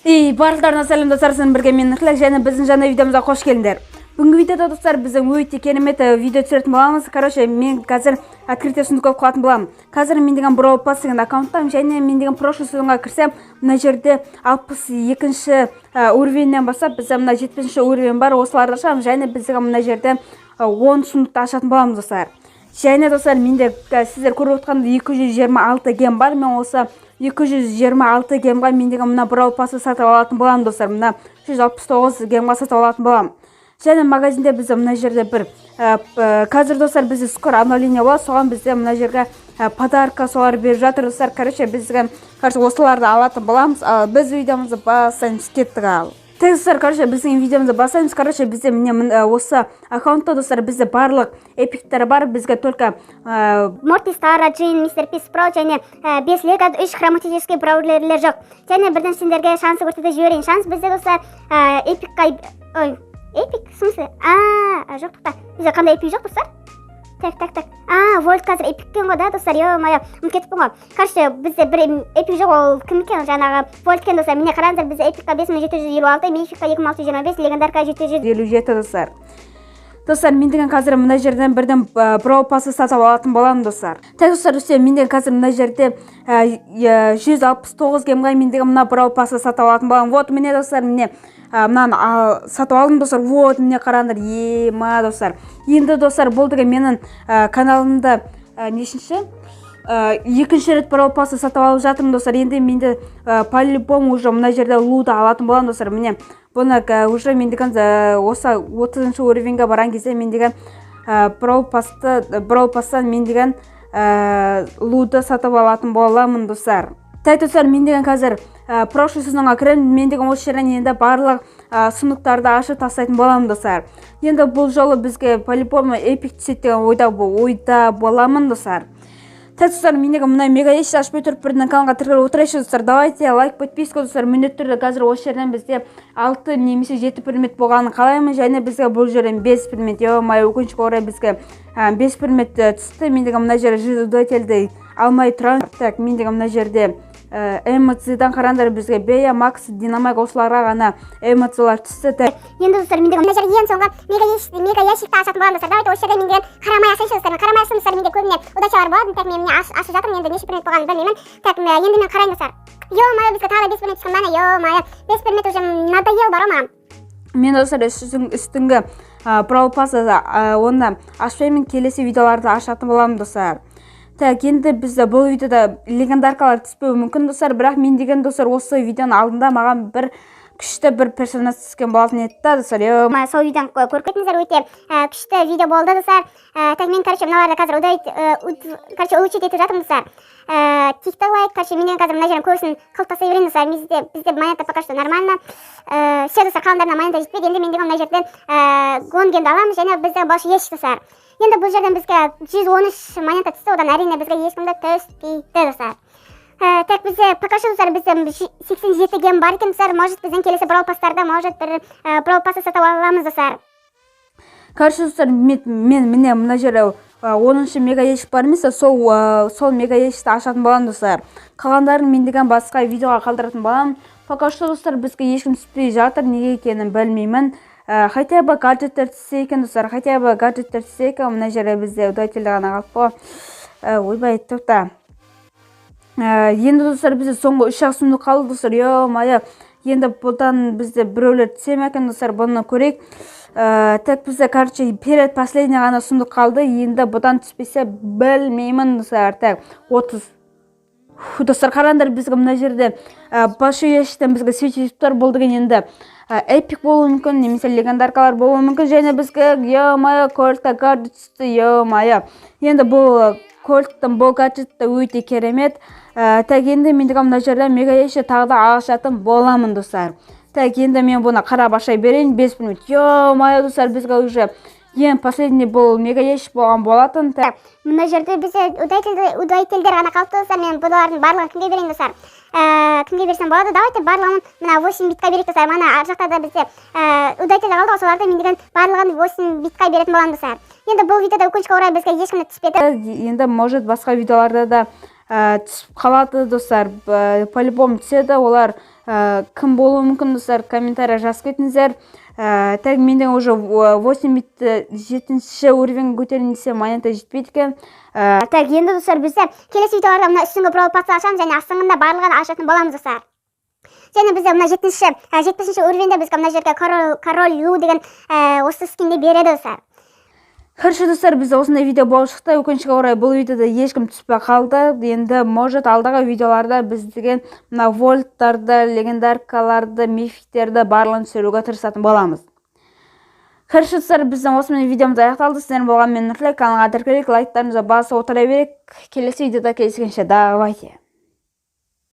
И барлықтарына сәлем, достар! Сіздермен бірге мен, Нұртілек, және біздің жаңа видеомызға қош келдіңдер. Бүгінгі видеода, достар, біздің өте керемет видео түсіретін боламыз. Короче, мен қазір открытие сундуков қылатын боламын. Қазір мен деген Brawl Pass деген аккаунттамын және мен деген прошлый сезонға кірсем, мына жерде 62-ші уровеньнен бастап бізде мына 70-ші уровень бар, осыларды ашамыз және біз деген мына жерде 10 сундукты ашатын боламыз, достар. Және, достар, менде сіздер көріп отқандай 226 гем бар. Мен осы 226 гемға мен деген мына Brawl Passты сатып алатын боламын, достар. Мына 169 гемға сатып алатын боламын. Және магазинде бізде мына жерде бір қазір, достар, бізде скоро обновление болады, соған бізде мына жерге подарка солар беріп жатыр, достар. Короче, біз деген, короче, осыларды алатын боламыз. Ал біз видеомызды бастаймыз, кеттік. Ал так, достар, короче, біздің видеомызды бастаймыз. Короче, бізде міне осы аккаунтта, достар, бізде барлық эпиктер бар, бізге только Мортис, Тара, Джин, Мистер Пи, Спраут және бес лего, үш хроматический браулерлер жоқ. Және бірден сендерге шансы көрсете жіберейін. Шанс бізде, достар, эпикқа, ой, эпик, в смысле? А, жоқ, тоқта, бізде қандай эпик жоқ, достар? Так, так, так, а, Вольт қазір эпик екен ғой да, достар. Е мое, ұмытып кетіппін ғой. Короче, бізде бір эпик жоқ, ол кім екен? Жаңағы Вольт екен, достар. Міне, қараңыздар, бізде эпикқа 5756, мификқа 2625, легендарка 700 57, достар. Достар, мен деген қазір мына жерден бірден Brawl Passты сатып алатын боламын, достар. Так, достар, все, мен деген қазір мына жерде 169 гемға мен деген мына Brawl Passты сатып алатын боламын. Вот, міне, достар, міне, мынаны сатып алдым, достар. Вот, міне, қараңдар, ема, достар. Енді, достар, бұл деген менің каналымда нешінші, екінші рет Brawl Passты сатып алып жатырмын, достар. Енді менде по-любому уже мына жерде Луды алатын боламын, достар. Міне, бұны уже мен деген осы 30-шы уровеньге барған кезде мен деген Brawl Passты, Brawl Pasстан мен деген Луды сатып алатын боламын, достар. Так, достар, мен деген қазір прошлый сезонға кіремін. Мен деген осы жерден енді барлық сундуктарды ашып тастайтын боламын, достар. Енді бұл жолы бізге по-любому эпик түседі деген ойда боламын, достар. Так, достар, мен деген мына мега ящик ашпай тұрып, бірден каналға тіркеліп отырайықшы, достар. Давайте лайк, подписка, достар, міндетті түрде. Қазір осы жерден бізде алты немесе жеті предмет болғанын қалаймын. Және бізге бұл жерден бес предмет. Е мое, өкінішке орай, бізге бес предмет түсті. Мен деген мына жерде жүз алмай тұрамын. Так, мен деген мына жерде эмоциядан, қараңдар, бізге Бея, Макс, Динамайк, осыларға ғана эмоциялар түсті. Так. Енді, достар, мен деген мына жерде ең соңғы мега ящикті ашатын боламын, достар. Давайте осы жерде мен деген қарамай ашайыншы, достар. Мен қарамай ашсам, достар, менде көбіне удачалар болады. Так, мен міне ашып жатырмын. Енді неше предмет болғанын білмеймін. Так, енді мен қарайын, достар. Е мое, бізге тағы да бес предмет түскен. Міне, е мое, бес предмет уже надоел бар ғой маған. Мен, достар, үстіңгі Brawl Pass, оны ашпаймын, келесі видеоларда ашатын боламын, достар. Так, енді бізде бұл видеода легендаркалар түспеуі мүмкін, достар. Бірақ мен деген, достар, осы видеоның алдында маған бір күшті бір персонаж түскен болатын еді да, достар. Е Сол видеоны көріп кетіңіздер, өте күшті видео болды, достар. Так, мен, короче, мыналарды қазір удалить, короче, улучшить етіп жатырмын, достар. Тикток лайк, короче, мен қазір мына жерін көбісін қылып тастай берейін, достар. Бізде монета пока что нормально. Все, достар, қалғандарына монета жетпейді. Енді мен деген мына жерден он гемді аламыз және бізде большой ящик, достар. Енді бұл жерден бізге 113 монета түсті, одан, әрине, бізге ешкім де түспейді, достар. Так, бізде пока что, достар, бізде 87 гем бар екен, достар. Может, біздің келесі Brawl Pasстарда, может, бір Brawl Passты сатып ала аламыз, достар. Короче, достар, мен міне мына жерде 10-шы мега ящик бар емес пе, сол мега ящикті ашатын боламын, достар. Қалғандарын мен деген басқа видеоға қалдыратын боламын. Пока что, достар, бізге ешкім түспей жатыр, неге екенін білмеймін. Хотя бы гаджеттер түссе екен, достар, хотя бы гаджеттер түссе екен. Мына жерде бізде удалитель ғана қалып қой. Ойбай, тоқта. Енді, достар, бізде соңғы үш ақ сундук қалды, достар. Е мое, енді бұдан бізде біреулер түсе ме екен, достар, бұны көрейік. Так, бізде, короче, перед последний ғана сундук қалды. Енді бұдан түспесе, білмеймін, достар. Так, 30. Фу, достар, қараңдар, бізге мына жерде большой ящиктен бізге свечи тұр. Бұл деген енді эпик болуы мүмкін немесе легендаркалар болуы мүмкін. Және бізге, е мое, Кольтқа гаджет түсті. Е мое, енді бұл Кольттың бұл гаджеті өте керемет. Так, енді мен деген мына жерде мега ящик тағы да ашатын боламын, достар. Так, енді мен бұны қарап аша берейін. 5 минут. Е мое, достар, бізге уже ең последний бұл мега ящик болған болатын. Так. Мына жерде бізде удалительдер ғана қалыпты, достар. Мен бұлардың барлығын кімге берейін, достар? Кімге берсем болады? Давайте барлығын мына 8 битқа берейік, достар. Мана ар жақта да бізде удалитель қалды ғой, соларды мен деген барлығын 8 битқа беретін боламын, достар. Енді бұл видеода, өкінішке орай, бізге ешкім де түспеді. Енді, может, басқа видеоларда да. Түсіп қалады, достар, по-любому түседі. Олар кім болуы мүмкін, достар, комментарий жазып кетіңіздер. Так, менде уже 8 битті жетінші уровень көтерейін десем, монета жетпейді екен. Так, енді, достар, бізде келесі видеоларда мына үстіңгі Brawl Pass ашамыз және астыңғында барлығын ашатын боламыз, достар. Және бізде мына жетінші, 70-ші уровеньде бізге мына жерге король Лу деген осы скинді береді, достар. Хорошо, достар, бізде осындай видео болып шықты. Өкінішке орай, бұл видеода ешкім түспей қалды. Енді, может, алдағы видеоларда біз деген мына вольттарды, легендаркаларды, мификтерді, барлығын түсіруге тырысатын боламыз. Хорошо, достар, біздің осымен видеомыз аяқталды. Сіздермен болған мен, Нұрлы. Каналға тіркелейік, лайктарыңызды басып отыра берейік. Келесі видеода кездескенше, давайте.